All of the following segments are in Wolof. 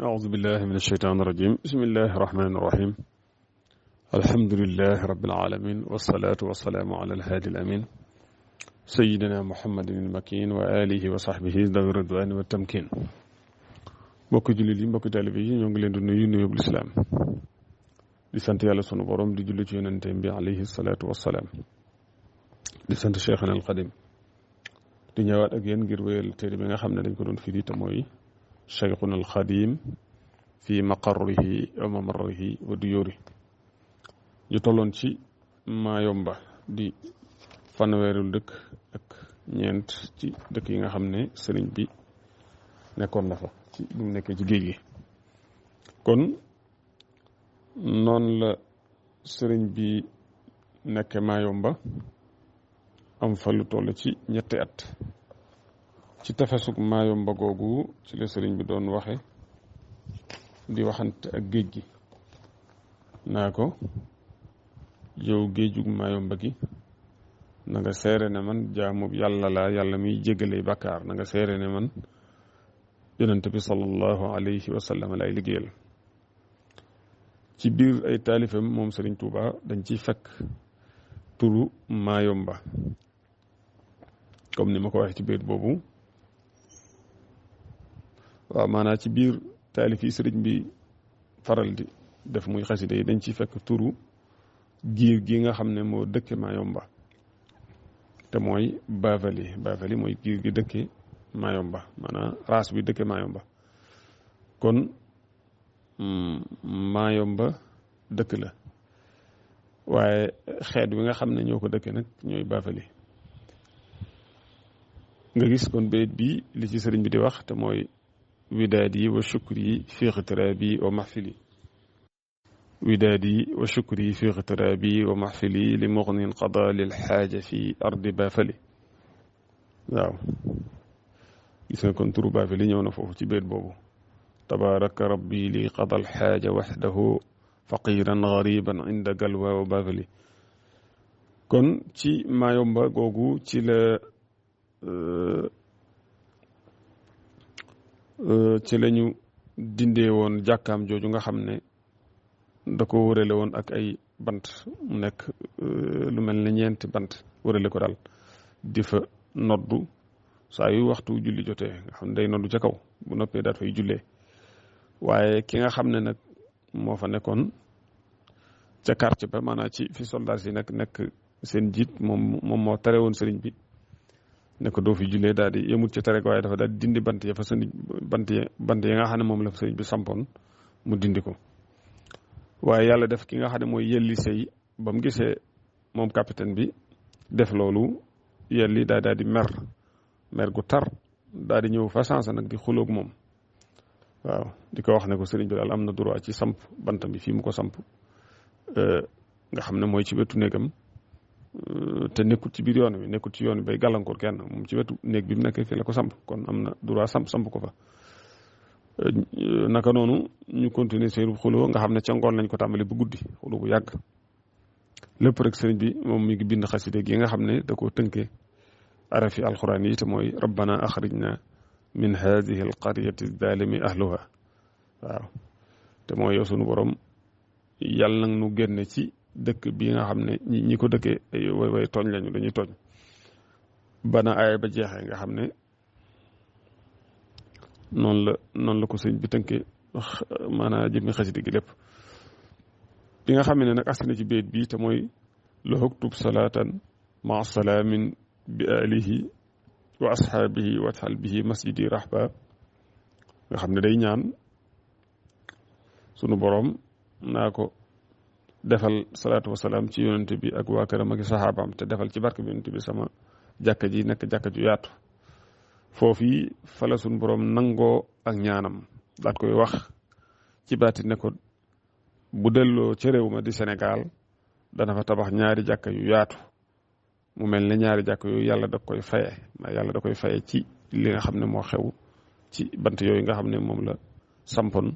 أعوذ بالله من الشيطان الرجيم بسم الله الرحمن الرحيم الحمد لله رب العالمين والصلاة والسلام على الهادي الأمين سيدنا محمد المكين وآله وصحبه ذوي الرضوان والتمكين mbokki jullit yi mbokki taalibe yi ñoo ngi leen di nuyu nuyub lislaam di sant yàlla sunu borom di julli ci yonenteem bi alayhi salaatu wassalaam di sant Cheikhana al Xadim di ñëwaat ak yéen ngir wéyal téere bi nga xam ne dañ ko doon firi te mooy Cheikhuna al Xadim fi maqarrihi wa mamarrihi wa duyuri ñu tolloon ci Maayomba di fanweerul dëkk ak ñeent ci dëkk yi nga xam ne sëriñ bi nekkoon na fa ci bu mu nekkee ci géej gi kon noonu la sëriñ bi nekke Maayomba am fa lu toll ci ñetti at ci tefesug Maayomba googu ci la sëriñ bi doon waxe di waxante ak géej gi naa ko yow géejug Maayomba gi na nga seere ne man jaamub yàlla laa yàlla muy jéggale bàkkaar na nga seere ne man yonent bi sallallahu alayhi wa sallam lay liggéeyal ci biir ay taalifam moom Sëriñ Tuuba dañ ciy fekk turu Maayomba comme ni ma ko waxee ci biir boobu waaw maanaam ci biir taalif yi sëriñ bi faral di def muy xasida yi dañ ciy fekk turu giir gi nga xam ne moo dëkke Maayomba te mooy Bavali mooy giir gi dëkke Maayomba maanaam race bi dëkke Maayomba kon Maayomba dëkk la waaye xeet wi nga xam ne ñoo ko dëkke nag ñooy Bavali nga gis kon bayit bi li ci sëriñ bi di wax te mooy widaadi wa shukri fi ixtiraabi wa mahfili widaadi wa shukri fi ixtiraabi wa mahfili li muxnin qada lil xaaja fi ardi Bafali waaw gis nga kon turu Bafali ñëw na foofu ci béet boobu tabaraka rabbi li qada al xaaja waxdahu faqiran gariban inda galwa wa Bafali kon ci Maayomba googu ci la ñu dindee woon jàkkaam jooju nga xam ne da ko wërale woon ak ay bant mu nekk lu mel ne ñeenti bant wërale ko daal di fa noddu saa yu waxtu julli jotee nga xam ne day noddu ca kaw bu noppee daat fay jullee waaye ki nga xam ne nag moo fa nekkoon ca quartier ba maanaam ci fi soldats yi nekk seen jiit moom moo tere woon sëriñ bi ne ko doo fi jullee daal di yemut ca tere ko waaye dafa daal di dindi bant ya fa sëriñ bant yi nga xam ne moom la fa sëriñ bi sampoon mu dindi ko waaye yàlla def ki nga xam ne mooy yelli sey ba mu gisee moom capitaine bi def loolu yelli daal di mer gu tar daal di ñëw fa sansa nag di xuloog moom waaw di ko wax ne ko sëriñ bi daal am na droit ci samp bantam bi fii mu ko samp nga xam ne mooy ci wetu néegam te nekkut ci biir yoon wi nekkut ci yoon wi bay gàllankoor kenn moom ci wetu néeg bi mu nekkee fii la ko samp kon am na droit samp ko fa naka noonu ñu continuer seenu xuloo nga xam ne ca ngoon lañ ko tàmbali bu guddi xuloo bu yàgg lépp rek sëriñ bi moom mi ngi bind xaside gi nga xam ne da koo tënkee arafi alxuraan yi te mooy rabbana axrijna min hadihi alqaryati zalimi ahluha waaw te mooy yow sunu borom yàlla nag nu génne ci dëkk bi nga xam ne ñi ko dëkkee ay way tooñ lañu dañuy tooñ bana aaya ba jeexee nga xam ne noonu la ko sëñ bi tënkee maanaam jëmmi xasida gi lépp bi nga xam ne nag askan ci béyt bi te mooy la hoktub salaatan ma salaamin bi alihi wa ashaabihi wajxal bihi masjidi rahba nga xam ne day ñaan sunu borom naa ko defal salaatu wasalaam ci yonent bi ak waa këram ak saxaabaam te defal ci barke bi yonent bi sama jàkka ji nekk jàkka ju yaatu foofu fa la suñ borom nangoo ak ñaanam daat koy wax ci baati ne ko bu delloo ca réew ma di Sénégal dana fa tabax ñaari jàkka yu yaatu mu mel ne ñaari jàkka yooyu yàlla da koy faye ci li nga xam ne moo xew ci bant yooyu nga xam ne moom la sampoon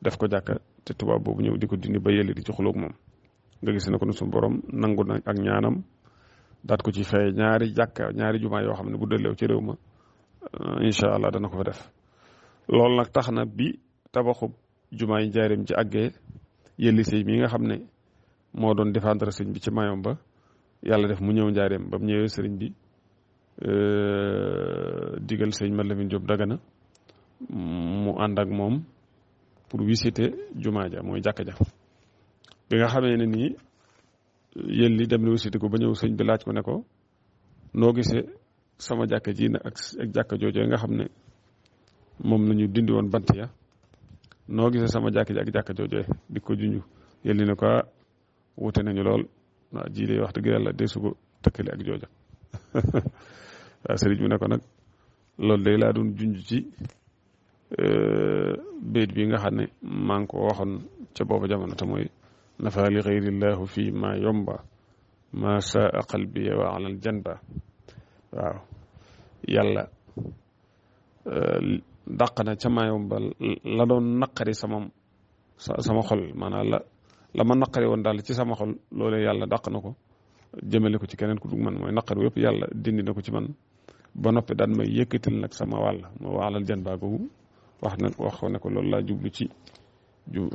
def ko jàkka te tubaab boobu ñëw di ko dindi ba yële di ci xuloog moom nga gis ne ko ne suñu borom nangu na ak ñaanam daat ko ci faye ñaari jàkka ñaari jumaa yoo xam ne bu delloo ci réew ma incha allah dana ko fa def loolu nag tax na bi tabaxub jumaay njaareem ci àggee yëlli sëy mi nga xam ne moo doon défendre sëñ bi ci mayom ba yàlla def mu ñëw njaareem ba mu ñëwee sëriñ bi digal sëñ Mat Lamin Jóob Dagana mu ànd ak moom pour visiter jumaa ja mooy jàkka ja bi nga xamee ne nii yëlli dem na visiter ko ba ñëw sëñ bi laaj ko ne ko noo gisee sama jàkka ji ak jàkka jooju nga xam ne moom la ñu dindi woon bant ya noo gisee sama jàkka ji ak jàkka jooju di ko junju yëlli ne ko wute nañu lool waaw ji de wax dëgg yàlla deesu ko tëkkale ak jooja waaw sëriñ bi ne ko nag loolu day laa doon junj ci bayt bi nga xam ne maa ngi ko waxoon ca booba jamono te mooy nafa li xayrillahu fii ma yomba ma saa qalbi wa alal janba waaw yàlla dàq na ca ma yomba la doon naqari sama xol maanaam la ma naqari woon daal ci sama xol loolee yàlla dàq na ko jëmale ko ci keneen ku dug man mooy naqar yëpp yàlla dindi na ko ci man ba noppi daan may yëkkatil nag sama wàll moo waalal jan baa googu wax ko ne ko loolu laa jublu ci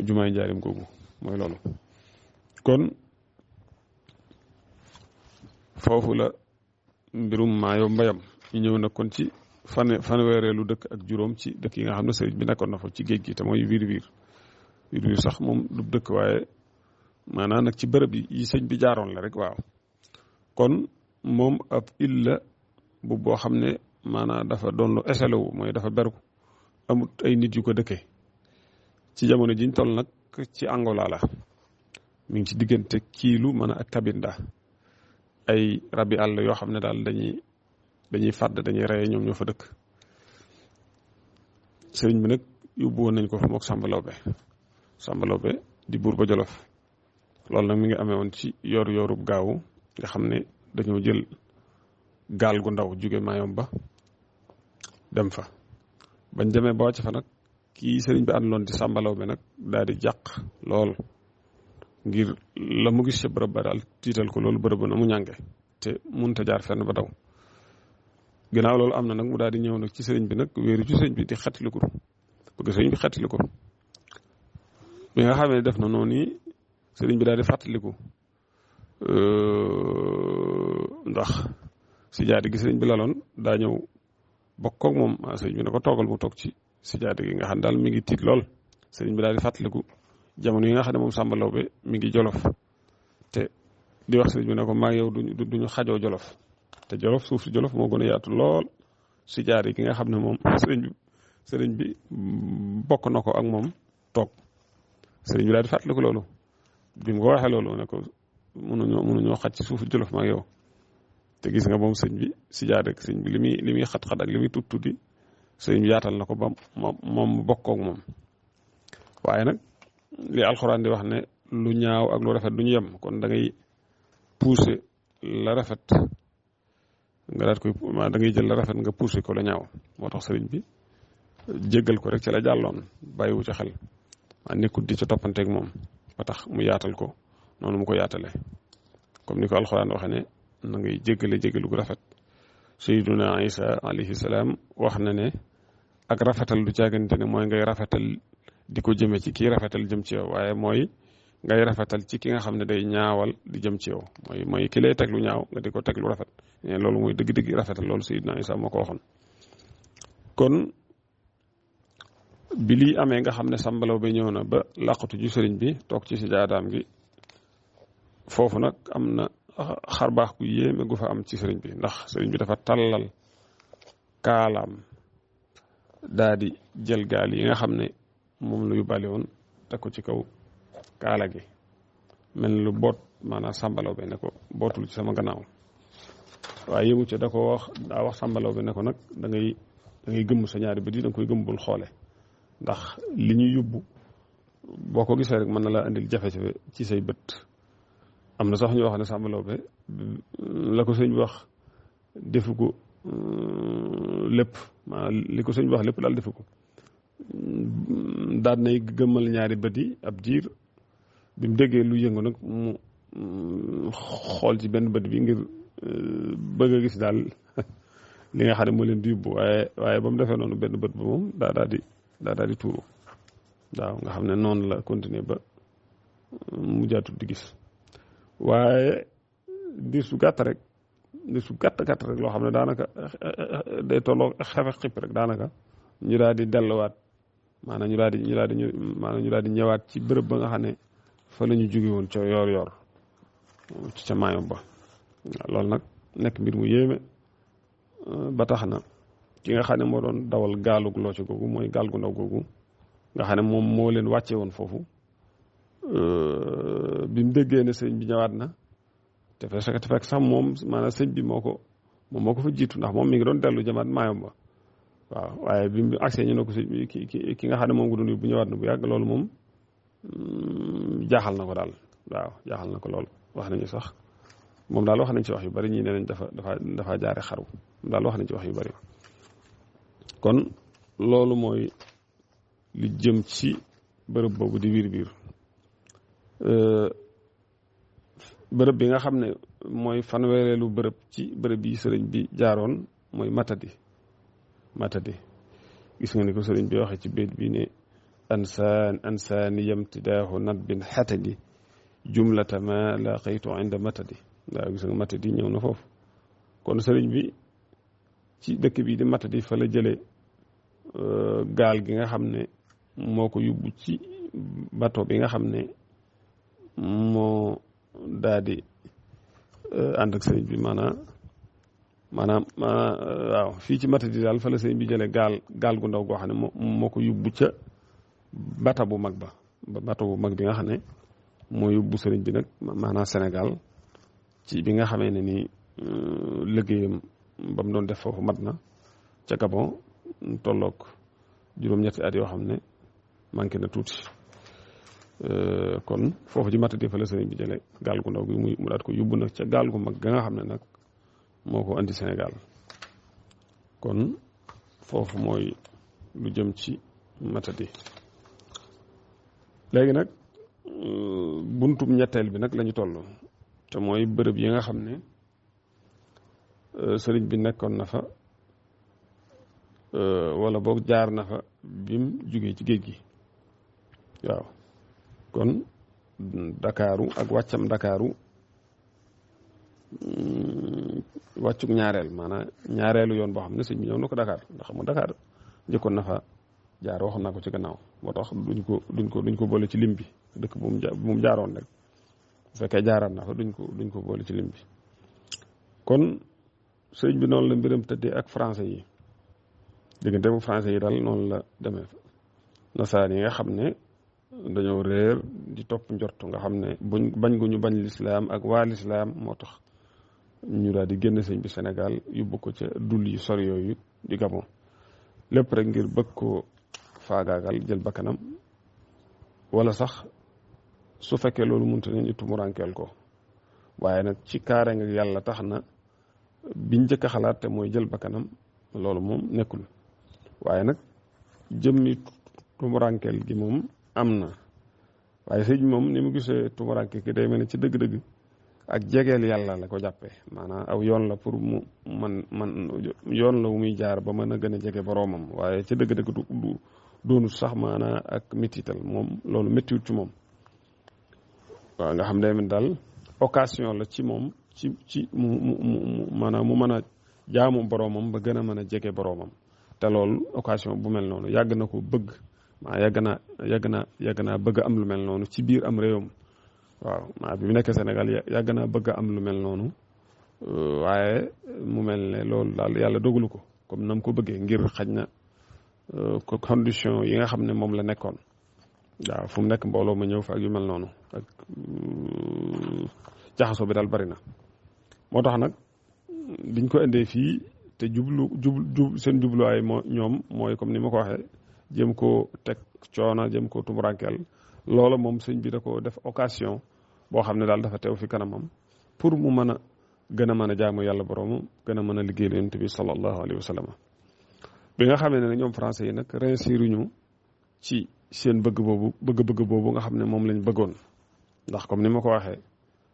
jumaay njaarim googu mooy loolu kon foofu la mbirum maayo mbayam ñu ñëw nag kon ci fanweereelu dëkk ak juróom ci dëkk yi nga xam ne sëriñ bi nekkoon na fa ci géej gi te mooy wiir sax moom du dëkk waaye maanaam nag ci bërëb yi sëñ bi jaaroon la rek waaw kon moom ab île la boo xam ne maanaam dafa doon lu eselo wu mooy dafa beru amut ay nit yu ko dëkkee ci jamono jiñ toll nag ci Angola la mi ngi ci diggante Kiilu mën a ak Cabinda ay rabi àll yoo xam ne daal dañuy fàdd dañuy reye ñoom ñoo fa dëkk sëriñ bi nag yóbbu woon nañ ko fa mook Samba Lawbe di buur ba Jolof loolu nag mi ngi amee woon ci yorub gaawu nga xam ne dañoo jël gaal gu ndaw jóge Mayomba dem fa bañ demee ba wàcc fa nag kii sëriñ bi àndaloon di Samba Lawbe nag daal di jàq lool ngir la mu gis ca bërëb ba daal tiital ko loolu bërëb na mu ñànge te mënut a jaar fenn ba daw ginnaaw loolu am na nag mu daal di ñëw nag ci sëriñ bi nag wéeru ci sëriñ bi di xettali ko bëgg sëriñ bi xettali ko bi nga xamee def na noonu nii sëriñ bi daal di fàttaliku ndax sijaada gi sëriñ bi laloon daa ñëw bokk ak moom sëriñ bi ne ko toogal mu toog ci sijaada gi nga xam daal mi ngi tiit lool sëriñ bi daal di fàttaliku jamono yi nga xam ne moom Samba Lawbe mi ngi Jolof te di wax sëriñ bi ne ko maa yow duñu xajoo Jolof te Jolof suuf si Jolof moo gën a yaatu lool sijaada gi nga xam ne moom sëriñ bi bokk na ko ak moom toog sëriñ bi daal di fàttaliku loolu bi mu ko waxee loolu ne ko mënuñoo xaj ci suufu Jolof ma ak yow te gis nga moom sëñ bi si jaade ak sëñ bi li muy xat-xat ak li muy tuuti sëñ bi yaatal na ko ba moom bokkoog moom waaye nag li alxuraan di wax ne lu ñaaw ak lu rafet du ñu yem kon da ngay pousser la rafet nga daat koy da ngay jël la rafet nga pousser ko la ñaaw moo tax sëriñ bi jéggal ko rek ci la jàlloon bàyyiwu ci xel waa nekkut di ca toppanteeg moom ba tax mu yaatal ko noonu mu ko yaatale comme ni ko alxuraan waxe ne na ngay jéggalu gu rafet sayyiduna Isa alayhi salaam wax na ne ak rafetal du caagante ne mooy ngay rafetal di ko jëme ci kii rafetal jëm ci yow waaye mooy ngay rafetal ci ki nga xam ne day ñaawal di jëm ci yow mooy ki lay teg lu ñaaw nga di ko teg lu rafet loolu mooy dëgg-dëgg rafetal loolu sayyiduna Isa moo ko waxoon kon bi lii amee nga xam ne Samba Lawbe ñëw na ba làqatu ju sëriñ bi toog ci si jaadaam gi foofu nag am na xarbaax gu yéeme gu fa am ci sëriñ bi ndax sëriñ bi dafa tàllal kaalaam daa di jël gaal yi nga xam ne moom la yóbbaale woon teg ko ci kaw kaala gi mel ni lu boot maanaam Samba Lawbe ne ko bootul ci sama gannaaw waaye yëmu ci daa wax Samba Lawbe ne ko nag da ngay gëmm sa ñaari bët yi da nga koy gëmm bul xoole ndax li ñuy yóbbu boo ko gisee rek mën na laa indil jafe-jafe ci say bët am na sax ñu wax ne Samba Lawbe la ko sëñ bi wax defu ko lépp li ko sëñ bi wax lépp daal defu ko daal nay gëmmal ñaari bët yi ab diir bi mu déggee lu yëngu nag mu xool ci benn bët bi ngir bëgg a gis daal li nga xam ne moo leen di yóbbu waaye ba mu defee noonu benn bët ba moom daa daal di tuuru waaw nga xam ne noonu la continuer ba mu jaatul di gis waaye diir su gàtt rek loo xam ne daanaka day tolloo xefe xip rek daanaka ñu daal di delluwaat maanaam ñu daal di ñëwaat ci bërëb ba nga xam ne fa la ñu jóge woon ca yor ca Mayumba waaw loolu nag nekk mbir mu yéeme ba tax na ki nga xam ne moo doon dawal gaalug looco googu mooy gaal gu ndaw googu nga xam ne moom moo leen wàcce woon foofu bi mu déggee ne sëñ bi ñëwaat na te fekk sax moom maanaam sëñ bi moo ko fa jiitu ndax moom mi ngi doon dellu jëmaat Mayumba waaw waaye bi mu agsee ñu ne ko sëñ bi ki nga xam ne moom nga doon yóbbu ñëwaat na bu yàgg loolu moom jaaxal na ko daal waaw jaaxal na ko lool wax nañu sax moom daal wax nañ ci wax yu bari ñii nee nañ dafa jaare xaru moom daal wax nañ ci wax yu bari kon loolu mooy li jëm ci bërëb boobu di Wiir bërëb bi nga xam ne mooy fanweereelu bërëb ci bërëb yi sëriñ bi jaaroon mooy Matadi gis nga ni ko sëriñ bi waxee ci béet bi ne ansaani yamtidaahu nat bin xatadi jumlata ma laqaytu inda Matadi waaw gis nga Matadi ñëw na foofu kon sëriñ bi ci dëkk bi di Matadi fa la jëlee gaal gi nga xam ne moo ko yóbbu ci bateau bi nga xam ne moo daa di ànd ak sëriñ bi maanaam waaw fii ci Matadi daal fa la sëriñ bi jëlee gaal gu ndaw goo xam ne moo ko yóbbu ca bata bu mag bateau bu mag bi nga xam ne moo yóbbu sëriñ bi nag maanaam Sénégal ci bi nga xamee ne ni liggéeyam ba mu doon def foofu mat na ca Gabon tolloog juróom-ñetti at yoo xam ne manqué na tuuti kon foofu ci Matadi fa la sëriñ bi jële gaal gu ndaw gi mu daat ko yóbbu nag ca gaal gu mag ga nga xam ne nag moo ko andi Sénégal kon foofu mooy lu jëm ci Matadi léegi nag buntum ñetteel bi nag lañu toll te mooy bërëb yi nga xam ne sëriñ bi nekkoon na fa wala boog jaar na fa bim jugee ci géej gi waaw kon Dakaaru ak wàccam Dakaaru wàccuk ñaareel maanaam ñaareelu yoon boo xam ne sëñ bi ñëw na ko Dakar ndax xam nga Dakar njëkkoon na fa jaar waxoon naa ko ci gannaaw moo tax duñ ko boole ci lim bi dëkk bu mu jaaroon rek bu fekkee jaaraat na fa duñ ko boole ci lim bi kon sëñ bi noonu la mbiram tëddee ak français yi diggante bu français yi daal noonu la demee nasaraan yi nga xam ne dañoo réer di topp njort nga xam ne bañ gu ñu bañ lislaam ak waa lislaam moo tax ñu daal di génn sëñ bi Sénégal yóbbu ko ca dul yu sori yooyu di Gabon lépp rek ngir bëgg koo faagaagal jël bakkanam wala sax su fekkee loolu mënut ne ñu tumurankeel ko waaye nag ci kaare nga yàlla tax na biñ njëkk a xalaat te mooy jël bakkanam loolu moom nekkul waaye nag jëmmi tumurankeel gi moom am na waaye sëñ moom ni mu gisee tumuranke gi day mel ne ci dëgg-dëgg ak jegeel yàlla la ko jàppee maanaam aw yoon la pour mu man yoon la wu muy jaar ba mën a gën a jege boroomam waaye ci dëgg-dëgg du doonut sax maanaam ak métital moom loolu méttiwut ci moom waaw nga xam ne daal occasion la ci moom ci mu maanaam mu mën a jaamu boroomam ba gën a mën a jege boroomam te loolu occasion bu mel noonu yàgg na ko bëgg maa yàgg naa bëgg am lu mel noonu ci biir am réewam waaw maa bi mu nekk Sénégal yàgg naa bëgg am lu mel noonu waaye mu mel ne loolu daal yàlla dogalu ko comme nam ko bëggee ngir xaj na ko condition yi nga xam ne moom la nekkoon waaw fu mu nekk mbooloo ma ñëw fa ak yu mel noonu ak jaxasoo bi daal bari na moo tax nag biñ ko indee fii te seen jubluwaay ñoom mooy comme ni ma ko waxee jëm koo teg coona jëm koo tumurankeel loola moom sëñ bi da ko def occasion boo xam ne daal dafa teew fi kanamam pour mu mën a gën a mën a jaamu yàlla boroomu gën a mën a liggéey Yonent bi sallallahu alayhi wa sallam bi nga xamee ne ñoom français yi nag réussiruñu ci seen bëgg-bëgg boobu nga xam ne moom lañ bëggoon ndax comme ni ma ko waxee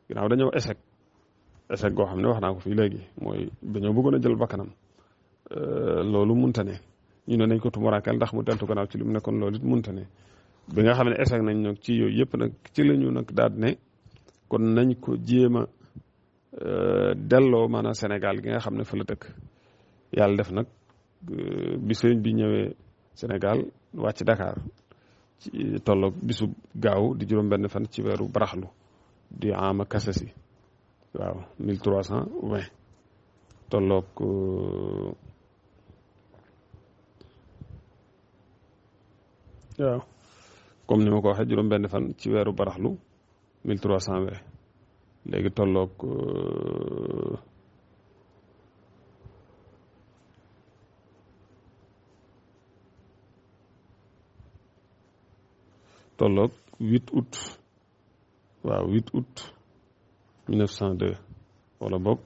ginnaaw dañoo échec goo xam ne wax naa ko fii léegi mooy dañoo bëggoon a jël bakkanam loolu munta ne ñu ne nañ ko tumurankeel ndax mu deltu gannaaw ci li mu nekkoon loolu it munta ne bi nga xam ne échec nañ nag ci yooyu yëpp nag ci la ñu nag daal ne kon nañ ko jéem a delloo maanaam Sénégal gi nga xam ne fa la dëkk yàlla def nag bi sëriñ bi ñëwee Sénégal wàcc Dakar ci tolloog bisu gaaw di juróom-benn fan ci weeru baraxlu di ama kasasi waaw 1320 tolloog waaw comme ni ma ko waxee juróom-benn fan ci weeru baraxlu 1320 léegi tolloog tolloog 8 août waaw 8 août 1902 wala boog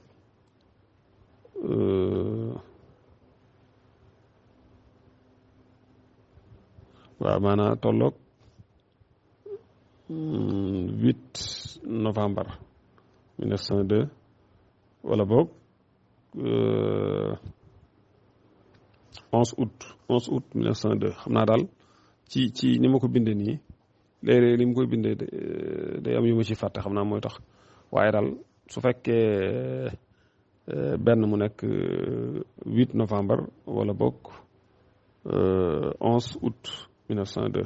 waaw maanaam tolloog 8 novembre 1902 wala boog 11 août 1902 xam naa daal ci ni ma ko bindee nii léeg-léeg ni mu koy bindee day am yu ma ci fàtte xam naa mooy tax waaye daal su fekkee benn mu nekk 8 novembre wala boog 11 août 1902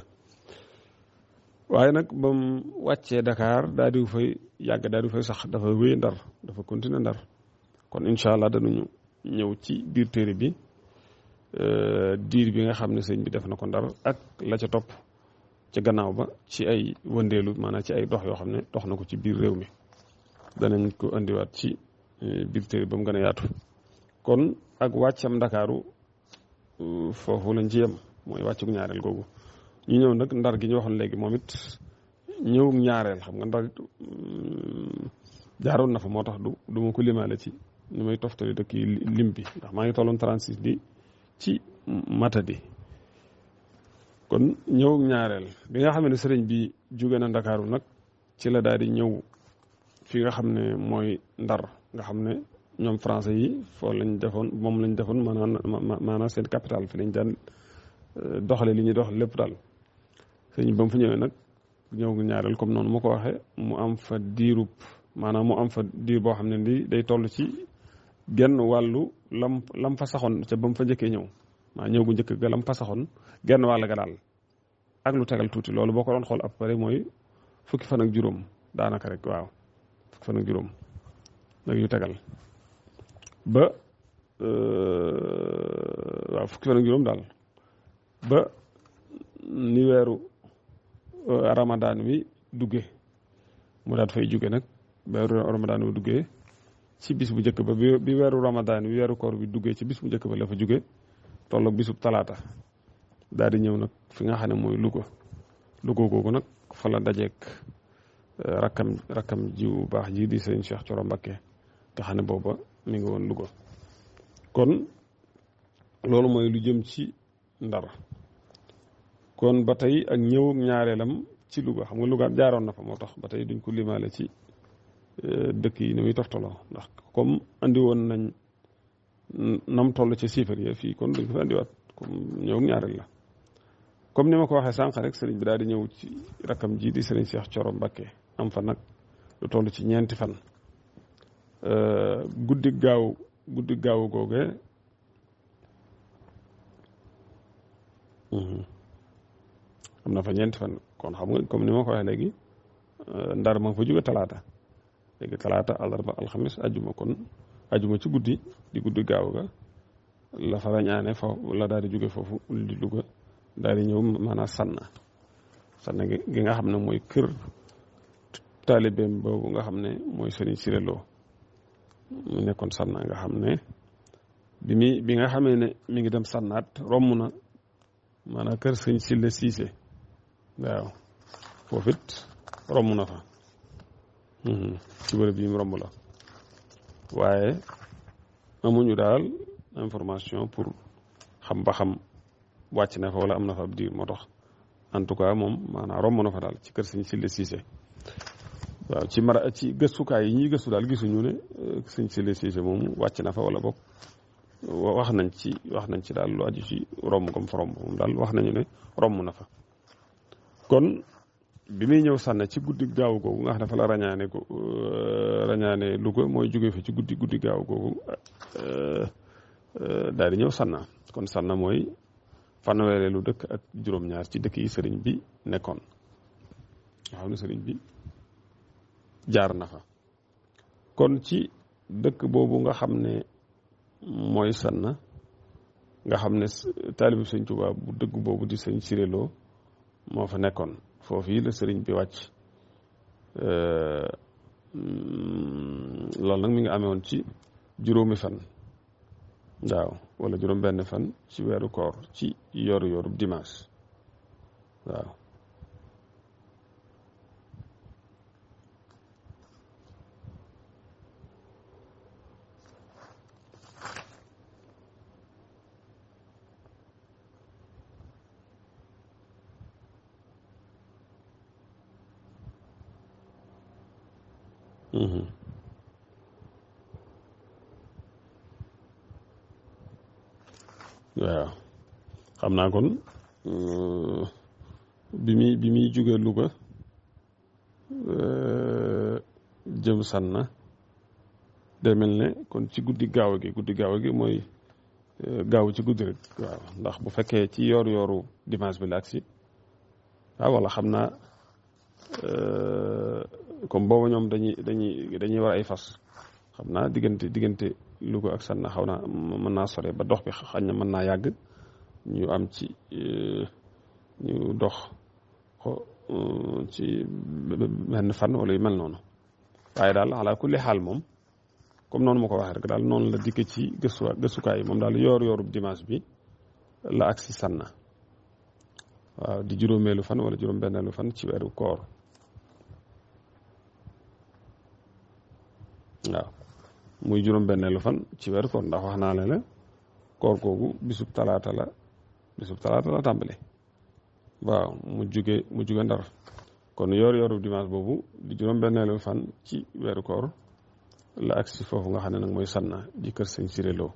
waaye nag ba mu wàccee Dakar daal di fay yàgg daal di fay sax dafa wéy Ndar dafa continuer Ndar kon incha allah danañu ñëw ci biir téere bi diir bi nga xam ne sëñ bi def na ko Ndar ak la ca topp ca gannaaw ba ci ay wëndeelu maanaam ci ay dox yoo xam ne dox na ko ci biir réew mi danañ ko indiwaat ci biir téere ba mu gën a yaatu kon ak wàccam Ndakaaru foofu lañ ci yem mooy wàccug ñaareel googu ñu ñëw nag Ndar gi ñu waxoon léegi moom it ñëwug ñaareel xam nga Ndar jaaroon na fa moo tax du ma ko limaale ci ni may toftali dëkk yi lim bi ndax maa ngi tolloon 36 di ci Matadi kon ñëwug ñaareel bi nga xam ne sëriñ bi jóge na Ndakaaru nag ci la daal di ñëw fi nga xam ne mooy Ndar nga xam ne ñoom français yi foo lañ defoon moom lañ defoon maanaam seen capital fi lañ daan doxale li ñuy dox lépp daal sëriñ ba mu fa ñëwee nag ñëwug ñaareel comme noonu ma ko waxee mu am fa diirub maanaam mu am fa diir boo xam ne ni day toll ci genn wàllu lam fa saxoon ca ba mu fa njëkkee ñëw maa ñëw gu njëkk ga lam fa saxoon genn wàll ga daal ak lu tegal tuuti loolu boo ko doon xool après mooy fukki fan ak juróom daanaka rek waaw fukki fan ak juróom nag yu tegal ba waaw fukki fan ak juróom daal ba ni weeru Ramadan wi duggee mu daat fay jóge nag weeru Ramadan wi duggee ci bis bu njëkk ba bi weeru Ramadan wi weeru koor bi duggee ci bis bu njëkk ba la fa jóge tolloog bisub talaata daal di ñëw nag fi nga xam ne mooy Louga googu nag fa la dajeek rakkam jiw baax ji di sëñ Cheikh Thioro Mbacké nga xam ne booba mi ngi woon Louga kon loolu mooy lu jëm ci Ndar kon ba tey ak ñëw ñaareelam ci Louga xam nga Louga jaaroon na fa moo tax ba tey duñ ko limaale ci dëkk yi ni muy toftaloo ndax comme andi woon nañ nam toll ci chiffre yi fii kon duñ ko fi andiwaat comme ñëw ñaareel la comme ni ma ko waxee sànq rek sëriñ bi daal di ñëw ci rakkam ji di sëriñ Cheikh Thioro Mbacké am fa nag lu toll ci ñeenti fan guddi gaaw googee am na fa ñeenti fan kon xam nga comme ni ma ko waxee léegi Ndar ma fa jóge talaata léegi talaata àllarba alxamis ajuma kon ajuma ci guddi di guddi gaaw ga la fa rañaane fa la daal di jóge foofu di Louga daal di ñëw maanaam sanna gi nga xam ne mooy kër taalibeem boobu nga xam ne mooy Sëriñ Siré Lo mu nekkoon sanna nga xam ne bi nga xamee ne mi ngi dem sannaat romb na maanaam kër Sëriñ Sile Cissé waaw foofu it romb na fa ci bërëb yi mu romb la waaye amuñu daal information pour xam ba xam wàcc na fa wala am na fa ab diir moo tax en tout cas moom maanaam romb na fa daal ci kër Sëriñ Sile Cissé waaw ci gëstukaay yi ñuy gëstu daal gisuñu ne Sëriñ Sile Cissé moom wàcc na fa wala boog wax nañ ci daal lu aju ci romb comme fa romb moom daal wax nañu ne romb na fa kon bi muy ñëw sànna ci guddi gaaw googu nga xam ne fa la rañaane Louga mooy jóge fi ci guddi gaaw googu daal di ñëw sànna kon sànna mooy fanweereelu dëkk ak juróom-ñaar ci dëkk yi sëriñ bi nekkoon nga xam ne sëriñ bi jaar na fa kon ci dëkk boobu nga xam ne mooy sànna nga xam ne taalibu sëñ Tuubaa bu dëgg boobu di sëñ Siré Lo moo fa nekkoon foofu yi la sëriñ bi wàcc loolu nag mi ngi amee woon ci juróomi fan waaw wala juróom benn fan ci weeru koor ci yoru dimanche waaw waaw xam naa kon bi muy jóge Louga jëm Sànna day mel ne kon ci guddi gaaw gi mooy gaaw ci guddi rek waaw ndax bu fekkee ci yooru dimanche bi la agsi waaw wala xam naa comme boobu ñoom dañuy war ay fas xam naa diggante Louga ak Sànna xaw naa mën naa sore ba dox bi xañ na mën naa yàgg ñu am ci ñu dox ci benn fan wala yu mel noonu waaye daal ala kulli xaal moom comme noonu ma ko waxee rek daal noonu la dikke ci gëstukaay yi moom daal yoorub dimanche bi la agsi Sànna waaw di juróomeelu fan wala juróom-benneelu fan ci weeru koor waaw muy juróom-benneelu fan ci weeru koor ndax wax naa la koor googu bisub talaata la tàmbale waaw mu jóge Ndar kon yoru dimanche boobu di juróom-benneelu fan ci weeru koor la agsi foofu nga xam ne nag mooy Sànna di kër sëñ Siré Lo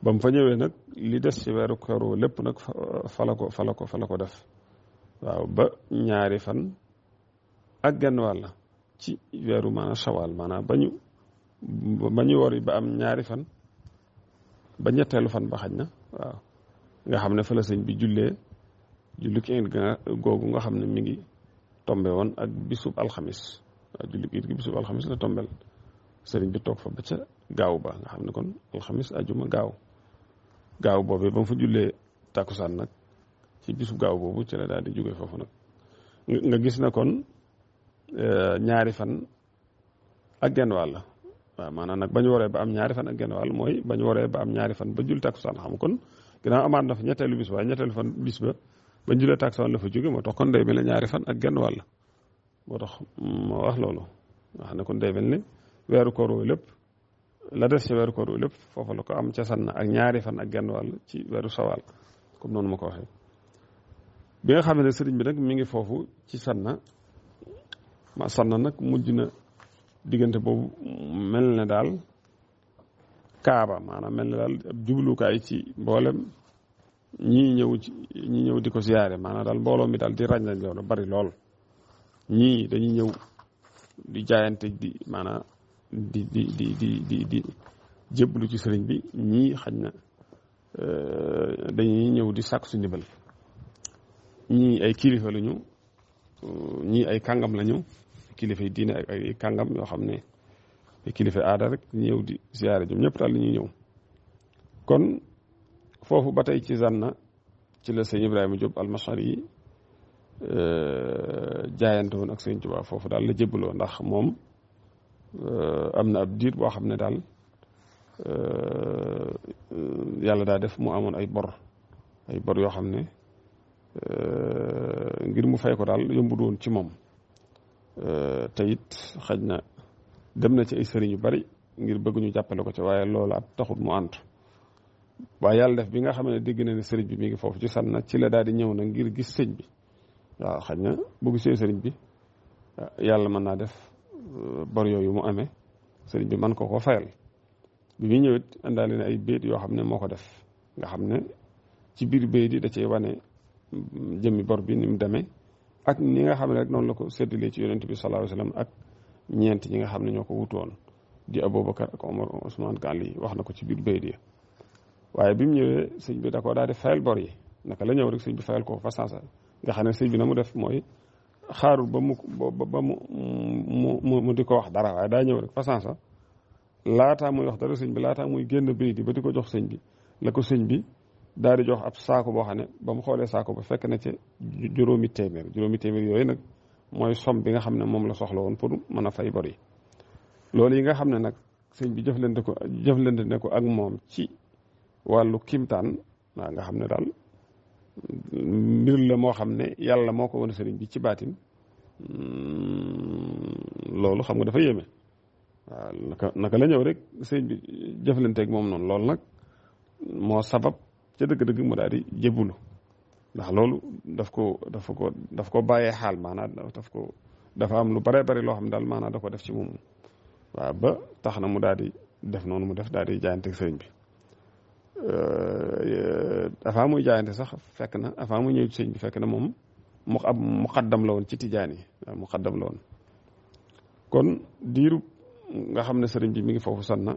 ba mu fa ñëwee nag li des ci weeru koor lépp nag fa la ko def waaw ba ñaari fan ak genn wàll ci weeru maanaam Shawal maanaam ba ñu wori ba am ñaari fan ba ñetteelu fan ba xaj na waaw nga xam ne fa la sëñ bi julli ki googu nga xam ne mi ngi tombe woon ak bisub alxamis waaw julli gi bisub alxamis la tombel sëriñ bi toog fa ba ca gaaw ba nga xam ne kon alxamis ajuma gaaw boobee ba mu fa jullee tàkkusaan nag ci bisu gaaw boobu ci la daal di jóge foofu nag nga gis na kon ñaari fan ak genn wàll waaw maanaam nag ba ñu waree ba am ñaari fan ak genn wàll mooy ba ñu waree ba am ñaari fan ba julli tàkkusaan xam kon ginnaaw amaat na fa ñetteelu bis waaye ñetteelu fan bis ba ba ñu jullee tàkkusaan la fa jóge moo tax kon day mel ne ñaari fan ak genn wàll moo tax moo wax loolu nga xam ne kon day mel ne weeru koor wi lépp la des ci weeru koor wi lépp foofu la ko am ca Sànna ak ñaari fan ak genn wàll ci weeru Sawal comme noonu ma ko waxee bi nga xam ne sëriñ bi nag mi ngi foofu ci Sànna nag mujj na diggante boobu mel ne daal kaaba maanaam mel ne daal ab jublukaay ci mboolem ñii ñëw di ko siyaare maanaam daal mbooloo mi daal di ràññañ loolu bari lool ñii dañuy ñëw di jaayante di maanaam di jébbalu ci sëriñ bi ñii xañ na dañuy ñëw di sàkku su ndimbal ñii ay kilifa lañu ñii ay kàngam lañu kilifa yi diine ak ay kàngam yoo xam ne ay kilifa aada rek ñëw di ziyaare ñoom ñëpp daal la ñuy ñëw kon foofu ba tey ci Sànna ci la sëñ Ibrahima Diop almashari yi jaayante woon ak sëñ Tuubaa foofu daal la jébbaloo ndax moom am na ab diir boo xam ne daal yàlla daa def mu amoon ay bor yoo xam ne ngir mu fay ko daal yombut woon ci moom te it xaj na dem na ci ay sëriñ yu bari ngir bëgg ñu jàppale ko ci waaye loolu at taxut mu ànd waaye yàlla def bi nga xam ne dégg na ne sëriñ bi mi ngi foofu ci Sànna ci la daal di ñëw na ngir gis sëñ bi waaw xaj na bu gisee sëriñ bi yàlla mën naa def bor yooyu mu amee sëriñ bi man ko fayal bi muy ñëwit indaale ne ay béyt yoo xam ne moo ko def nga xam ne ci biir béyt yi da cey wane jëmmi bor bi ni mu demee ak ñi nga xam ne rek noonu la ko séddalee ci yonent bi sallallahu alayhi wasallam ak ñeent ñi nga xam ne ñoo ko wutoon di Aboubacar ak Omar Ousmane Ali wax na ko ci biir bayt yi waaye bi mu ñëwee sëñ bi da koo daal di fayal bor yi naka la ñëw rek sëñ bi fayal ko fa sansa nga xam ne sëñ bi na mu def mooy xaarul ba mu di ko wax dara waaye daa ñëw rek fa sansa laataa muy wax dara sëñ bi laataa muy génn bayt yi ba di ko jox sëñ bi la ko sëñ bi daal di jox ab saako boo xam ne ba mu xoolee saako ba fekk na ci juróomi téeméer yooyu nag mooy somme bi nga xam ne moom la soxla woon pour mën a fay bor yi loolu yi nga xam ne nag sëñ bi jëflante ne ko ak moom ci wàllu kimtaan waaw nga xam ne daal mbir la moo xam ne yàlla moo ko wan sëriñ bi ci baatin loolu xam nga dafa yéeme waaw naka la ñëw rek sëriñ bi jëflante ak moom noonu loolu nag moo sabab ca dëgg-dëgg mu daal di jébbalu ndax loolu daf ko bàyyee xaal maanaam dafa am lu bare bari loo xam ne daal maanaam da ko def ci moom waaw ba tax na mu daal di def noonu mu def daal di jaayante ak sëriñ bi avant muy jaayante sax fekk na avant muy ñëw ci sëriñ bi fekk na moom mu ab muqaddam la woon ci tijaan yi waaw muqaddam la woon kon diiru nga xam ne sëriñ bi mi ngi foofu sanna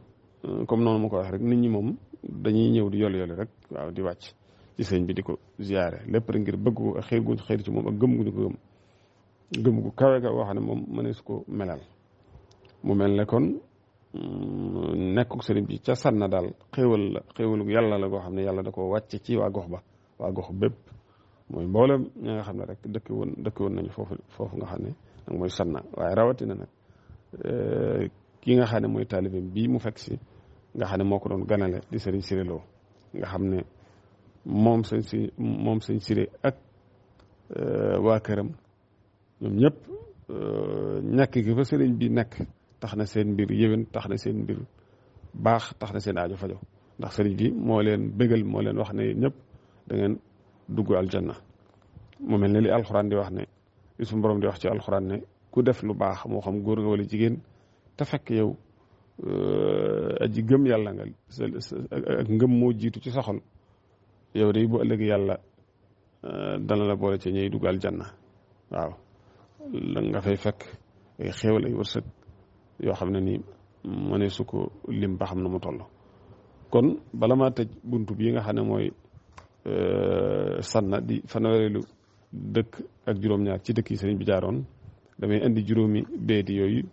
comme noonu ma ko wax rek nit ñi moom dañuy ñëw di yoli rek waaw di wàcc ci sëriñ bi di ko ziyaare lépp rek ngir bëgg ko ak xëy guñ xëy ci moom ak gëm guñu ko gëm gu kawe ga wax ne moom mënees ko melal mu mel ne kon nekkuk sëriñ bi ca sanna daal xéewalu yàlla la goo xam ne yàlla da ko wàcce ci waa gox ba waa gox bépp mooy mboolem ñi nga xam ne rek dëkk woon nañu foofu nga xam ne nag mooy sanna waaye rawatina nag ki nga xam ne mooy taalibeem bii mu fekk si nga xam ne moo ko doon ganale di sëriñ Siré Lo nga xam ne moom sëñ Siré ak waa këram ñoom ñëpp ñàkk gi fa sëriñ bi nekk tax na seen mbir yéwén tax na seen mbir baax tax na seen aajo fajo ndax sëriñ bi moo leen bégal moo leen wax ne ñëpp da ngeen dugg aljanna mu mel ne li alxuraan di wax ne li suñu borom di wax ci alxuraan ne ku def lu baax moo xam góor nga wala jigéen te fekk yow aji gëm yàlla nga ak ngëm moo jiitu ci sa xol yow day bu ëllëg yàlla dana la boole ci ñuy dugg aljanna waaw la nga fay fekk ay xéewal ay wërsëg yoo xam ne nii mënee su ko lim ba xam na mu toll kon bala maa tëj buntu bii nga xam ne mooy sanna di fanweereelu dëkk ak juróom-ñaar ci dëkk yi sëriñ bi jaaroon damay indi juróomi beedi yooyu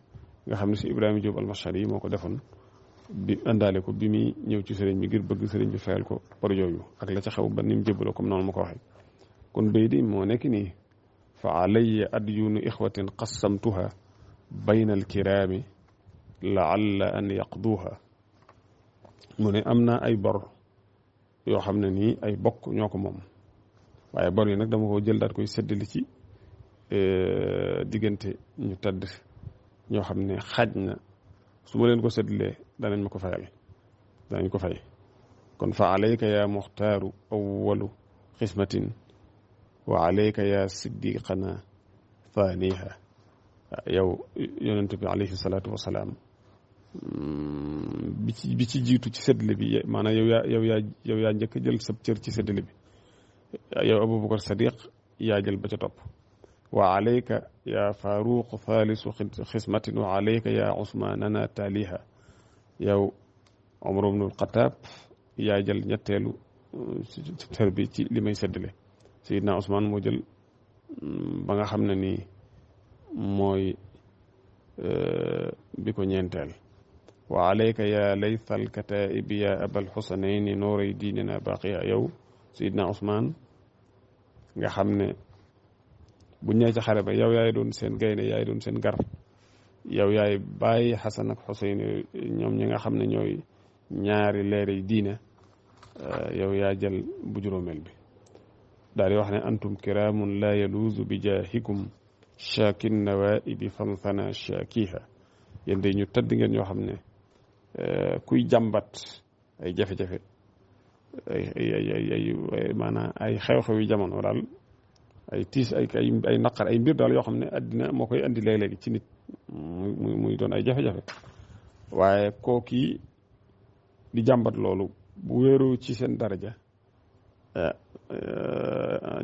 nga xam ne si Ibrahima Diop al-Mashari moo ko defoon bi indaale ko bi muy ñëw ci sëriñ bi ngir bëgg sëriñ bi fayal ko par yooyu ak la ca xew ba ni mu jébbaloo comme noonu ma ko waxee kon beedi moo nekk nii fa alayya adyunu ixwatin qassamtuha bayna alkiraami laalla an yaqduha mu ne am naa ay bor yoo xam ne nii ay bokk ñoo ko moom waaye bor yi nag dama ko jël daal koy séddali ci diggante ñu tedd ñoo xam ne xaaj na su ma leen ko séddalee danañ ma ko fayal danañ ko fay kon fa alayka ya muxtaaru awalu xismatin wa alayka ya siddiqana thaniha yow yonent bi alayhi salaatu wasalaam bi ci jiitu ci séddale bi maanaam yow yaa njëkk jël sab cër ci séddale bi yow Abubakar Sadiq yaa jël ba ca topp wa alayka ya faruq thalisu xismatin wa alayka ya usmanana taaliha yow Omar ibnul Xataab yaa jël ñetteelu cër bi ci li may séddale Seydina Ousmane moo jël ba nga xam ne nii mooy bi ko ñeenteel wa alayka ya laythal kataibi ya abal xusanayni nooray diinina baqiya yow Seydina Ousmane nga xam ne bu ñëwee ca xare ba yow yaay doon seen gaynde yaay doon seen gar yow yaay bàyyi Xasan ak Xuseyn ñoom ñi nga xam ne ñooy ñaari leeri diine yow yaa jël bu juróomeel bi daal di wax ne antum kiraamun laa yaluuzu bi jaahikum shaakin nawaibi fanfana shaakiha yéen de ñu tëdd ngeen ñoo xam ne kuy jàmbat ay jafe-jafe ay maanaam ay xew-xew yu jamono daal ay tiis ay naqar ay mbir daal yoo xam ne addina moo koy andi léeg-léegi ci nit muy doon ay jafe-jafe waaye kookii di jàmbat loolu bu wéeroo ci seen daraja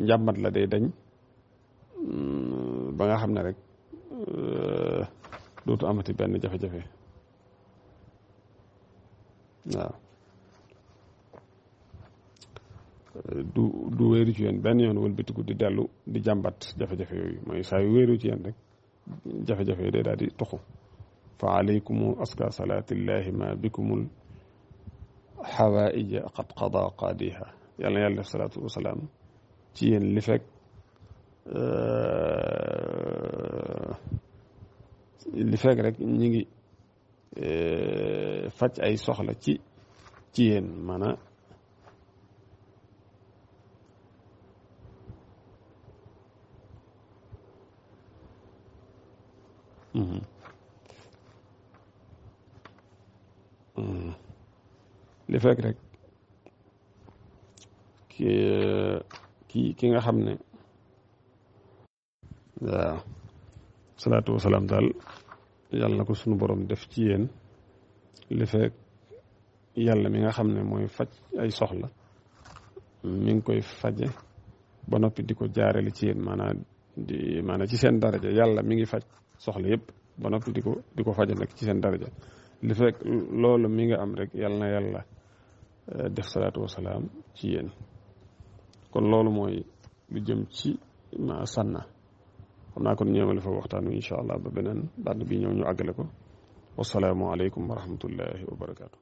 njàmbat la day dañ ba nga xam ne rek dootu amati benn jafe-jafe waaw du wéeru ci yéen benn yoon wëlbatiku di dellu di jàmbat jafe-jafe yooyu mooy saa yu wéeru ci yéen rek jafe-jafe yi day daal di tuxu fa alaykumu aska salaatillahi ma bikumul xawaaija qad qada qaadiha yàlla na yàlla def salaatu wasalaam ci yéen li fekk rek ñi ngi faj ay soxla ci yéen maanaam li fekk rek ki nga xam ne waaw salaatu wasalaam daal yàlla na ko sunu borom def ci yéen li fekk yàlla mi nga xam ne mooy faj ay soxla mi ngi koy faje ba noppi di ko jaarale ci yéen maanaam ci seen daraja yàlla mi ngi faj soxla yëpp ba noppi di ko faje nag ci seen daraja li fekk loolu mi nga am rek yàlla na yàlla def salaatu wasalaam ci yéen kon loolu mooy lu jëm ci ma sànna xam naa kon ñëwale fa waxtaan wi incha allah ba beneen bàdd bi ñëw ñu àggale ko wasalaamu aleykum wa rahmatullahi wa barakaatu.